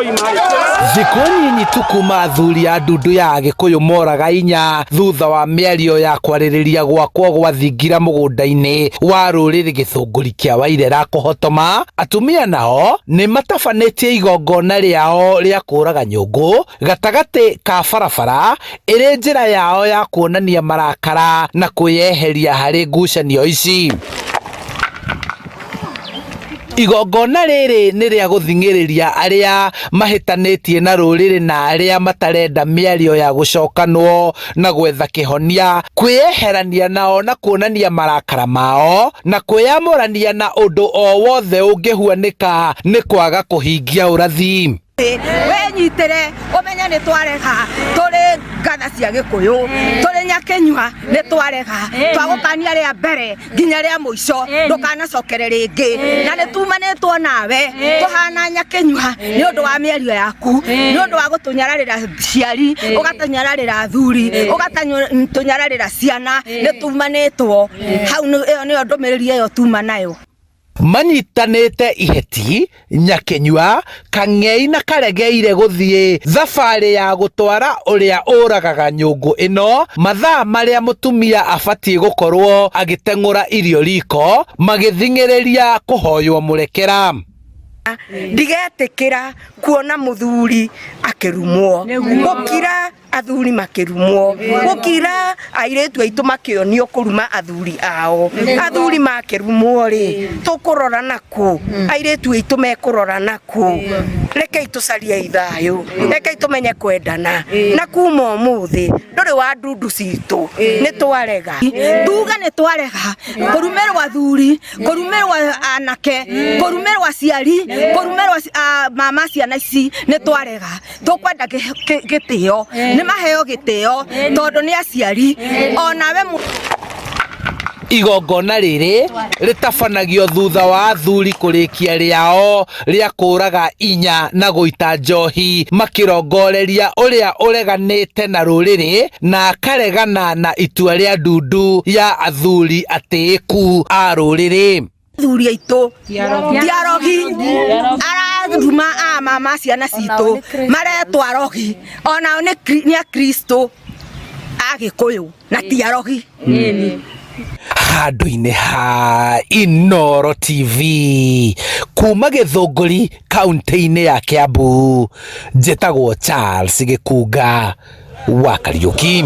Thikũ nyinyi tu kuma athuri a ndundu ya Agĩkũyũ moraga inya thutha wa mĩario ya kwarĩrĩria gwakwo gwa thingira mũgũnda-inĩ wa rũrĩrĩ gĩthũngũri kĩa Wairera kũhotoma, atumia nao nĩ matabanĩtie igongona rĩao rĩa kũraga nyũngũ gatagatĩ ka barabara ĩrĩ njĩra yao ya kuonania marakara na kwĩyeheria harĩ ngucanio ici. Igongona rĩrĩ nĩ rĩa gũthing'ĩrĩria arĩa mahĩtanĩtie na rũrĩrĩ na arĩa matarenda mĩario ya gũcokanwo na gwetha kĩhonia, kwĩyeherania nao na kuonania marakara mao na kwĩyamũrania na ũndũ o wothe ũngĩhuanĩka nĩ kwaga kũhingia ũrathi. Wĩnyitĩre ũmenye nĩ twarega, tũrĩ ngatha cia Gĩkũyũ, tũrĩ Nyakĩnyua, nĩ twarega, twagũkania rĩa mbere nginya rĩa mũico, ndũkanacokere rĩngĩ, na nĩ tumanĩtwo nawe tũhana Nyakĩnyua nĩ ũndũ wa mĩario yaku, nĩ ũndũ wa gũtũnyararĩra ciari, ũgatũnyararĩra athuri, ũgatũnyararĩra ciana, nĩ tumanĩtwo hau. Ĩyo nĩyo ndũmĩrĩri ĩyo tuma nayo. Manyitanĩte iheti, Nyakĩnyua, Kang'ei na Karegeire gũthiĩ thabarĩ ya gũtwara ũrĩa ũragaga nyũngũ ĩno mathaa marĩa mũtumia abatiĩ gũkorwo agĩteng'ũra irio riko, magĩthing'ĩrĩria kũhoywo mũrekera. Ndigetĩkĩra kuona mũthuri akĩrumwo, gũkira athuri makĩrumwo, gũkira airĩtu aitũ makĩonio kũruma athuri ao. Athuri makĩrumwo rĩ, tũkũrora nakũ? Airĩtu aitũ mekũrora nakũ? Rekei tũcarie ithayũ, rekei tũmenye kwendana, na kuma ũmũthĩ ndũrĩ wa ndundu citũ, nĩ twarega. Tuge nĩ twarega kũrumĩrwo athuri, kũrumĩrwo anake, kũrumĩrwo aciari, kũrumĩrwo mama ciana ici, nĩ twarega. Tũkwenda gĩtĩo, nĩ maheo gĩtĩo tondũ nĩ aciari onawe. Igongona rĩrĩ rĩtabanagio thutha wa athuri kũrĩkia rĩao rĩa kũraga inya na gũita njohi makĩrongoreria ũrĩa ũreganĩte na rũrĩrĩ na akaregana na itua rĩa ndundu ya athuri atĩĩku a rũrĩrĩ. Athuri aitũ ti arogi, araruma a mama ciana citũ maretwo arogi, onao nĩ akristo a Gĩkũyũ na ti arogi. Handũ-inĩ ha Inooro TV kuma Gĩthũngũri kaunti-inĩ ya Kiambu, njĩtagwo Charles Gĩkunga wa Kariũki.